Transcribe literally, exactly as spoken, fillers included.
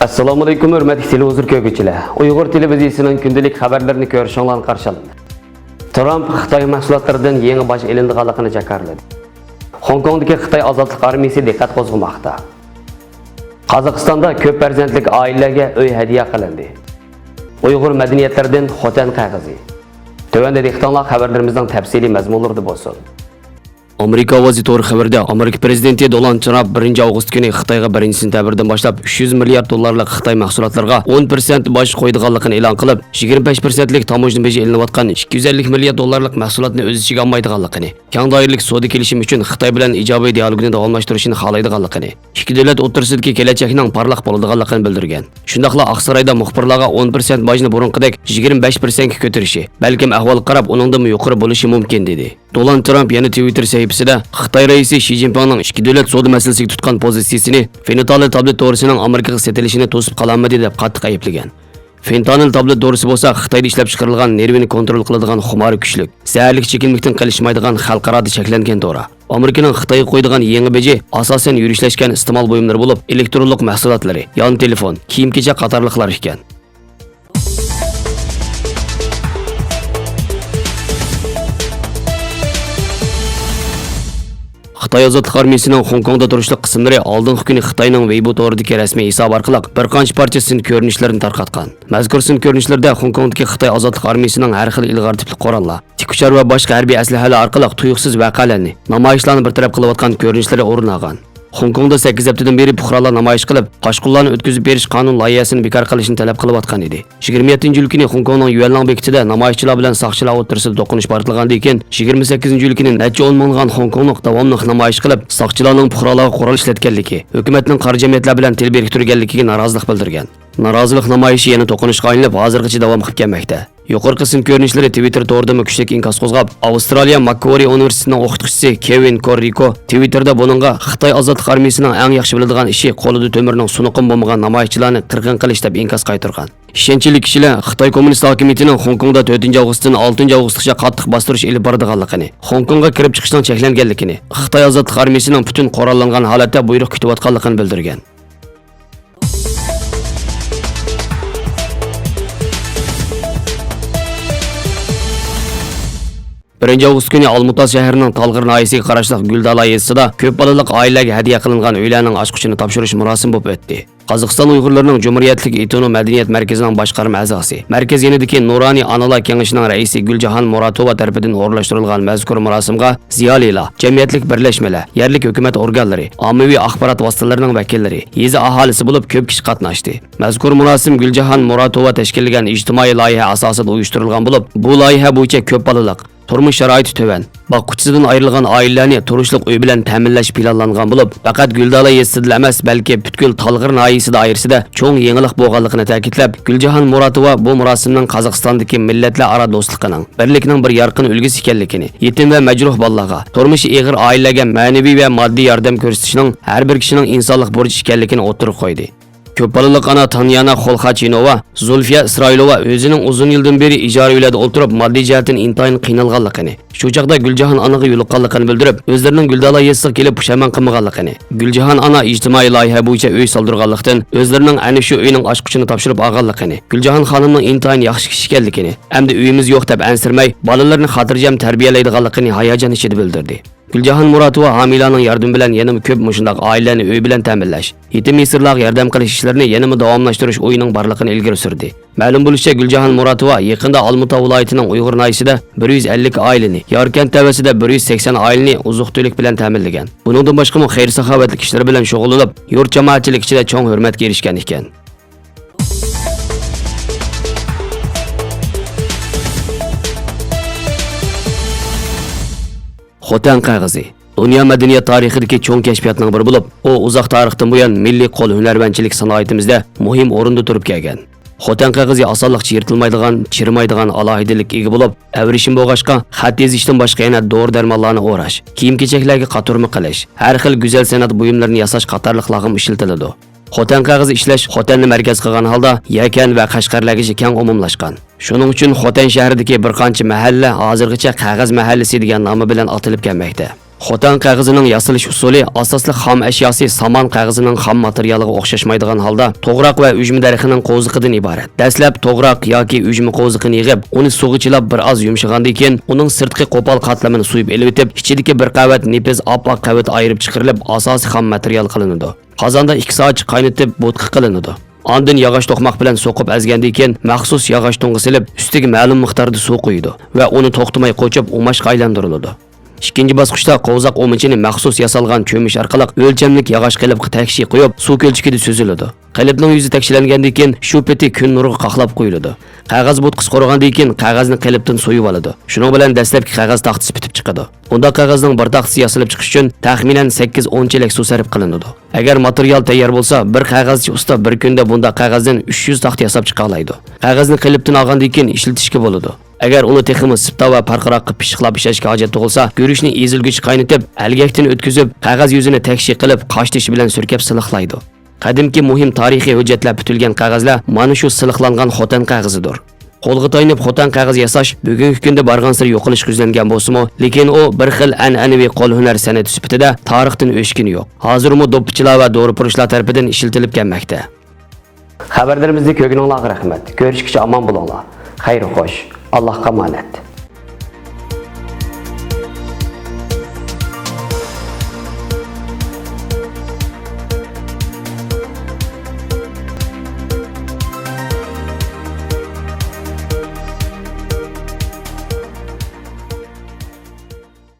ئەسسالامۇئەلەيكۇم، ھۆرمەتلىك تېلېۋىزور كۆرگۈچىلەر. ئۇيغۇر تېلېۋىزىيىسىنىڭ كۈندىلىك خەۋەرلىرىنى كۆرۈشۈڭلارنى قارشى ئالىمىز. ترامپ خىتاي مەھسۇلاتلىرىدىن يېڭى باج ئېلىنىدىغانلىقىنى جاكارلىدى. خوڭكوڭدىكى خىتاي ئازادلىق ئارمىيىسى دىققەت قوزغىماقتا. قازاقىستاندا كۆپ پەرزەنتلىك ئائىلىلەرگە ئۆي ھەدىيە قىلىندى. ئۇيغۇر مەدەنىيەتلىرىدىن خوتەن قەغىزى. تۆۋەندە دىققىتىڭلار خەۋەرلىرىمىزنىڭ تەپسىلىي مەزمۇنلىرىدا بولسۇن. ئامېرىكا ئاۋازى تورى خەۋىرىدە، ئامېرىكا پىرېزىدېنتى دونالد ترامپ بىرىنچى ئاۋغۇست كۈنى خىتايغا بىرىنچى سېنتەبىردىن باشلاپ ئۈچ يۈز مىليارد دوللارلىق خىتاي مەھسۇلاتلىرىغا ئون پىرسەنت باج قويىدىغانلىقىنى ئېلان قىلىپ، يىگىرمە بەش پىرسەنتلىك تاموژنا بېجى ئېلىنىۋاتقان ئىككى يۈز ئەللىك مىليارد دوللارلىق مەھسۇلاتنى ئۆز ئىچىگە ئالمايدىغانلىقىنى، كەڭ دائىرىلىك سودا كېلىشىمى ئۈچۈن خىتاي بىلەن ئىجابىي دىئالوگنى داۋاملاشتۇرۇشىنى خالايدىغانلىقىنى، ئىككى دۆلەت ئوتتۇرىسىدىكى كېلەچەكنىڭ پارلاق بولىدىغانلىقىنى بىلدۈرگەن. شۇنداقلا ئاقسارايدا مۇخبىرلارغا ئون پىرسەنت باجنى بۇرۇنقىدەك يىگىرمە بەش پىرسەنتكە كۆتۈرۈشى، بەلكىم ئەھۋالغا قاراپ ئۇنىڭدىنمۇ يۇقىرى بولۇشى مۇمكىن، دېدى. دونالد ترامپ يەنە تىۋىتتېر سەھىپىسىدە خىتاي رەئىسى شى جىنپىڭنىڭ ئىككى دۆلەت سودا مەسىلىسىگە تۇتقان پوزىتسىيىسىنى، فېنتانىل تابلېت دورىسىنىڭ ئامېرىكىغا سېتىلىشىنى توسۇپ قالالمىدى، دەپ قاتتىق ئەيىبلىگەن. فېنتانىل تابلېت دورىسى بولسا خىتايدا ئىشلەپچىقىرىلغان نېرۋىنى كونترول قىلىدىغان خۇمارى كۈچلۈك، زەھەرلىك چېكىملىكتىن قېلىشمايدىغان خەلقئارادا چەكلەنگەن دورا. ئامېرىكىنىڭ خىتايغا قويىدىغان يېڭى بېجى ئاساسەن يۈرۈشلەشكەن ئىستېمال بۇيۇملىرى بولۇپ، ئېلېكترونلۇق مەھسۇلاتلىرى، يان تېلېفون، كىيىم-كېچەك قاتارلىقلار ئىكەن. خىتاي ئازادلىق ئارمىيىسىنىڭ خوڭكوڭدا تۇرۇشلۇق قىسىملىرى ئالدىنقى كۈنى خىتاينىڭ ۋېيبو تورىدىكى رەسمىي ھېسابى ئارقىلىق بىر قانچە پارچە سىن كۆرۈنۈشلىرىنى تارقاتقان. مەزكۇر سىن كۆرۈنۈشلىرىدە خوڭكوڭدىكى خىتاي ئازادلىق ئارمىيىسىنىڭ ھەر خىل ئىلغار تىپلىق قوراللار، تىكئۇچار ۋە باشقا ھەربىي ئەسلىھەلەر ئارقىلىق تۇيۇقسىز ۋەقەلەرنى، نامايىشلارنى بىر تەرەپ قىلىۋاتقان كۆرۈنۈشلىرى ئورۇن ئالغان. خوڭكوڭدا سەككىز ھەپتىدىن بېرى پۇقرالار نامايىش قىلىپ، قاشقۇنلارنى ئۆتكۈزۈپ بېرىش قانۇن لايىھەسىنى بىكار قىلىشنى تەلەپ قىلىۋاتقان ئىدى. يىگىرمە يەتتىنچى ئىيۇل كۈنى خوڭكوڭنىڭ يۈەنلاڭ بېكىتىدە نامايىشچىلار بىلەن ساقچىلار ئوتتۇرىسىدا توقۇنۇش بارتلىغاندىن كېيىن، يىگىرمە سەككىزىنچى ئىيۇل كۈنى نەچچە ئون مىڭلىغان خوڭكوڭلۇق داۋاملىق نامايىش قىلىپ، ساقچىلارنىڭ پۇقرالارغا قورال ئىشلەتكەنلىكى، ھۆكۈمەتنىڭ قارا جەمئىيەتلەر بىلەن تىل بىرىكتۈرگەنلىكىگە نارازىلىق بىلدۈرگەن. نارازىلىق نامايىشى يەنە توقۇنۇشقا ئايلىنىپ، ھازىرغىچە داۋام قىلىپ كەلمەكتە. يۇقىرىقى سىن كۆرۈنۈشلىرى تىۋىتتېر تورىدىمۇ كۈچلۈك ئىنكاس قوزغاپ، ئاۋسترالىيە ماككوارى ئۇنىۋېرسىتېتىنىڭ ئوقۇتقۇچىسى كېۋىن كوررىكو تىۋىتتېردا بۇنىڭغا خىتاي ئازادلىق ئارمىيىسىنىڭ ئەڭ ياخشى بىلىدىغان ئىشى قولىدا تۆمۈرنىڭ سۇنۇقىمۇ بولمىغان نامايىشچىلارنى قىرغىن قىلىش، دەپ ئىنكاس قايتۇرغان. ئىشەنچلىك كىشىلەر خىتاي كوممۇنىست ھاكىمىيىتىنىڭ خوڭكوڭدا تۆتىنچى ئاۋغۇستتىن ئالتىنچى ئاۋغۇستقىچە قاتتىق باستۇرۇش ئېلىپ بارىدىغانلىقىنى، خوڭكوڭغا كىرىپ چىقىشنىڭ چەكلەنگەنلىكىنى، خىتاي ئازادلىق ئارمىيىسىنىڭ پۈتۈن قوراللانغان ھالەتتە بۇيرۇق كۈتۈۋاتقانلىقىنى بىلدۈرگەن. بىرىنچى ئاۋغۇست كۈنى ئالمۇتا شەھىرىنىڭ تالغىر ناھىيەسىگە قاراشلىق گۈلدالا يېزىسىدا كۆپ بالىلىق ئائىلىلەرگە ھەدىيە قىلىنغان ئۆيلەرنىڭ ئاچقۇچىنى تاپشۇرۇش مۇراسىمى بولۇپ ئۆتتى. قازاقىستان ئۇيغۇرلىرىنىڭ جۇمھۇرىيەتلىك ئېتنو مەدەنىيەت مەركىزىنىڭ باشقارما ئەزاسى، مەركەز يېنىدىكى نۇرانىي ئانىلار كېڭىشىنىڭ رەئىسى گۈلجاھان مۇراتوۋا تەرىپىدىن ئورۇنلاشتۇرۇلغان مەزكۇر مۇراسىمغا زىيالىيلار، جەمئىيەتلىك بىرلەشمىلەر، يەرلىك ھۆكۈمەت ئورگانلىرى، ئاممىۋى ئاخبارات ۋاسىتىلىرىنىڭ ۋەكىللىرى، يېزا ئاھالىسى بولۇپ كۆپ كىشى قاتناشتى. مەزكۇر مۇراسىم گۈلجاھان مۇراتوۋا تەشكىللىگەن ئىجتىمائىي لايىھە ئاساسىدا ئۇيۇشتۇرۇلغان بولۇپ، بۇ لايىھە بويىچە كۆپ بالىلىق، تۇرمۇش شارائىتى تۆۋەن، باققۇچىسىدىن ئايرىلغان ئائىلىلەرنى تۇرۇشلۇق ئۆي بىلەن تەمىنلەش پىلانلانغان بولۇپ، پەقەت گۈلدالا يېزىسىدىلا ئەمەس، بەلكى پۈتكۈل تالغىر ناھىيىسى دائىرىسىدە چوڭ يېڭىلىق بولغانلىقىنى تەكىتلەپ، گۈلجاھان مۇراتوۋا بۇ مۇراسىمنىڭ قازاقىستاندىكى مىللەتلەر ئارا دوستلۇقىنىڭ، بىرلىكنىڭ بىر يارقىن ئۈلگىسى ئىكەنلىكىنى، يېتىم ۋە مەجرۇھ بالىلارغا، تۇرمۇشى ئېغىر ئائىلىلەرگە مەنىۋى ۋە ماددىي ياردەم كۆرسىتىشنىڭ ھەر بىر كىشىنىڭ ئىنسانلىق بۇرچى ئىكەنلىكىنى ئوتتۇرىغا قويدى. كۆپ بالىلىق ئانا تانيانا خولخاچىنوۋا، زۇلفىيە ئىسرائىلوۋا ئۆزىنىڭ ئۇزۇن يىلدىن بېرى ئىجارە ئۆيلەردە ئولتۇرۇپ، ماددىي جەھەتتىن ئىنتايىن قىينالغانلىقىنى، شۇ چاغدا گۈلجاھان ئانىغا يولۇققانلىقىنى بىلدۈرۈپ، ئۆزلىرىنىڭ گۈلدالا يېزىسىغا كېلىپ پۇشايمان قىلمىغانلىقىنى، گۈلجاھان ئانا ئىجتىمائىي لايىھە بويىچە ئۆي سالدۇرغانلىقتىن، ئۆزلىرىنىڭ ئەنە شۇ ئۆينىڭ ئاچقۇچىنى تاپشۇرۇپ ئالغانلىقىنى، گۈلجاھان خانىمنىڭ ئىنتايىن ياخشى كىشى ئىكەنلىكىنى، ئەمدى ئۆيىمىز يوق دەپ ئەنسىرىمەي، بالىلىرىنى خاتىرجەم تەربىيەلەيدىغانلىقىنى ھاياجان ئىچىدە بىلدۈردى. گۈلجاھان مۇراتوۋا ھامىيلارنىڭ ياردىمى بىلەن يەنىمۇ كۆپ مۇشۇنداق ئائىلىلەرنى ئۆي بىلەن تەمىنلەش، يېتىم يېسىرلارغا ياردەم قىلىش ئىشلىرىنى يەنىمۇ داۋاملاشتۇرۇش ئويىنىڭ بارلىقىنى ئىلگىرى سۈردى. مەلۇم بولۇشىچە، گۈلجاھان مۇراتوۋا يېقىندا ئالمۇتا ۋىلايىتىنىڭ ئۇيغۇر ناھىيەسىدە بىر يۈز ئەللىك ئائىلىنى، ياركەنت تەۋەسىدە بىر يۈز سەكسەن ئائىلىنى ئوزۇق-تۈلۈك بىلەن تەمىنلىگەن. بۇنىڭدىن باشقىمۇ خەير-ساخاۋەتلىك ئىشلىرى بىلەن شۇغۇللىنىپ، يۇرت جامائەتچىلىك ئىچىدە چوڭ ھۆرمەتكە ئېرىشكەن ئىكەن. خوتەن قەغىزى. دۇنيا مەدەنىيەت تارىخىدىكى چوڭ كەشپىياتنىڭ بىرى بولۇپ، ئۇ ئۇزاق تارىختىن بۇيان مىللىي قول ھۈنەرۋەنچىلىك سانائىتىمىزدە مۇھىم ئورۇندا تۇرۇپ كەلگەن. خوتەن قەغىزى ئاسانلىقچە يىرتىلمايدىغان، چىرىمايدىغان ئالاھىدىلىككە ئىگە بولۇپ، ئەۋرىشىم بولغاچقا، خەت يېزىشتىن باشقا يەنە دورا-دەرمانلارنى ئوراش، كىيىم-كېچەكلەرگە قاتۇرما قىلىش، ھەر خىل گۈزەل سەنئەت بۇيۇملىرىنى ياساش قاتارلىقلارغىمۇ ئىشلىتىلىدۇ. خوتەن قەغىزى ئىشلەش خوتەننى مەركەز قىلغان ھالدا يەكەن ۋە قەشقەرلەرگىچە كەڭ ئومۇملاشقان. شۇنىڭ ئۈچۈن خوتەن شەھىرىدىكى بىر قانچە مەھەللە ھازىرغىچە قەغەز مەھەللىسى دېگەن نامى بىلەن ئاتىلىپ كەلمەكتە. خوتەن قەغىزىنىڭ ياسىلىش ئۇسۇلى ئاساسلىق خام ئەشياسى سامان قەغىزىنىڭ خام ماتېرىيالىغا ئوخشاشمايدىغان ھالدا توغراق ۋە ئۈجمە دەرىخىنىڭ قوۋزىقىدىن ئىبارەت. دەسلەپ توغراق ياكى ئۈجمە قوۋزىقىنى يىغىپ، ئۇنى سۇغا چىلاپ بىر ئاز يۇمشىغاندىن كېيىن، ئۇنىڭ سىرتقى قوپال قاتلىمىنى سويۇپ ئېلىۋېتىپ، ئىچىدىكى بىر قەۋەت نېپىز ئاپئاق قەۋىتى ئايرىپ چىقىرىلىپ، ئاساسىي خام ماتېرىيال قىلىنىدۇ. قازاندا ئىككى سائەتچە قاينىتىپ، بوتقا قىلىنىدۇ. ئاندىن ياغاچ توقماق بىلەن سوقۇپ ئەزگەندىن كېيىن، مەخسۇس ياغاچ تۇڭغا سېلىپ، ئۈستىگە مەلۇم مىقداردا سۇ قۇيىدۇ ۋە ئۇنى توختىماي قوچۇپ، ئۇماچقا ئايلاندۇرۇلىدۇ. ئىككىنچى باسقۇچتا قوۋزاق ئۇمىچىنى مەخسۇس ياسالغان چۆمۈچ ئارقىلىق ئۆلچەملىك ياغاچ قېلىپقا تەكشى قويۇپ، سۇ كۆلچىكىدە سۈزۈلىدۇ. قېلىپنىڭ يۈزى تەكشىلەنگەندىن كېيىن، شۇ پېتى كۈن نۇرىغا قاقلاپ قويۇلىدۇ. قەغەز بوتقىسى قۇرۇغاندىن كېيىن، قەغەزنى قېلىپتىن سويۇۋالىدۇ. شۇنىڭ بىلەن دەسلەپكى قەغەز تاختىسى پۈتۈپ چىقىدۇ. بۇنداق قەغەزنىڭ بىر تاختىسى ياسىلىپ چىقىش ئۈچۈن تەخمىنەن سەككىز ئون چېلەك سۇ سەرپ قىلىنىدۇ. ئەگەر ماتېرىيال تەييار بولسا، بىر قەغەزچى ئۇستا بىر كۈندە بۇنداق قەغەزدىن ئۈچ يۈز تاختا ياساپ چىقالايدۇ. قەغەزنى قېلىپتىن ئالغاندىن كېيىن ئىشلىتىشكە بولىدۇ. ئەگەر ئۇنى تېخىمۇ سىپتا ۋە پارقىراققا پىششىقلاپ ئىشلەشكە ھاجەت تۇغۇلسا، گۈرۈچنى ئېزىلگۈچ قاينىتىپ، ئەلگەكتىن ئۆتكۈزۈپ، قەغەز يۈزىنى تەكشى قىلىپ، قاشتېشى بىلەن سۈركەپ سىلىقلايدۇ. قەدىمكى مۇھىم تارىخىي ھۆججەتلەر پۈتۈلگەن قەغەزلەر مانا شۇ سىلىقلانغان خوتەن قەغىزىدۇر. قولغا تايىنىپ خوتەن قەغىزى ياساش بۈگۈنكى كۈندە بارغانسېرى يوقىلىشقا يۈزلەنگەن بولسىمۇ، لېكىن ئۇ بىر خىل ئەنئەنىۋى قول ھۈنەر سەنئىتى سۈپىتىدە تارىختىن ئۆچكىنى يوق. ھازىرمۇ دوپپىچىلار ۋە دورىپۇرۇشلار تەرىپىدىن ئىشلىتىلىپ كەلمەكتە. خەۋەرلىرىمىزنى كۆرگىنىڭلارغا رەھمەت. كۆرۈشكىچە ئامان بولۇڭلار. خەير خوش. ئاللاھقا ئامانەت.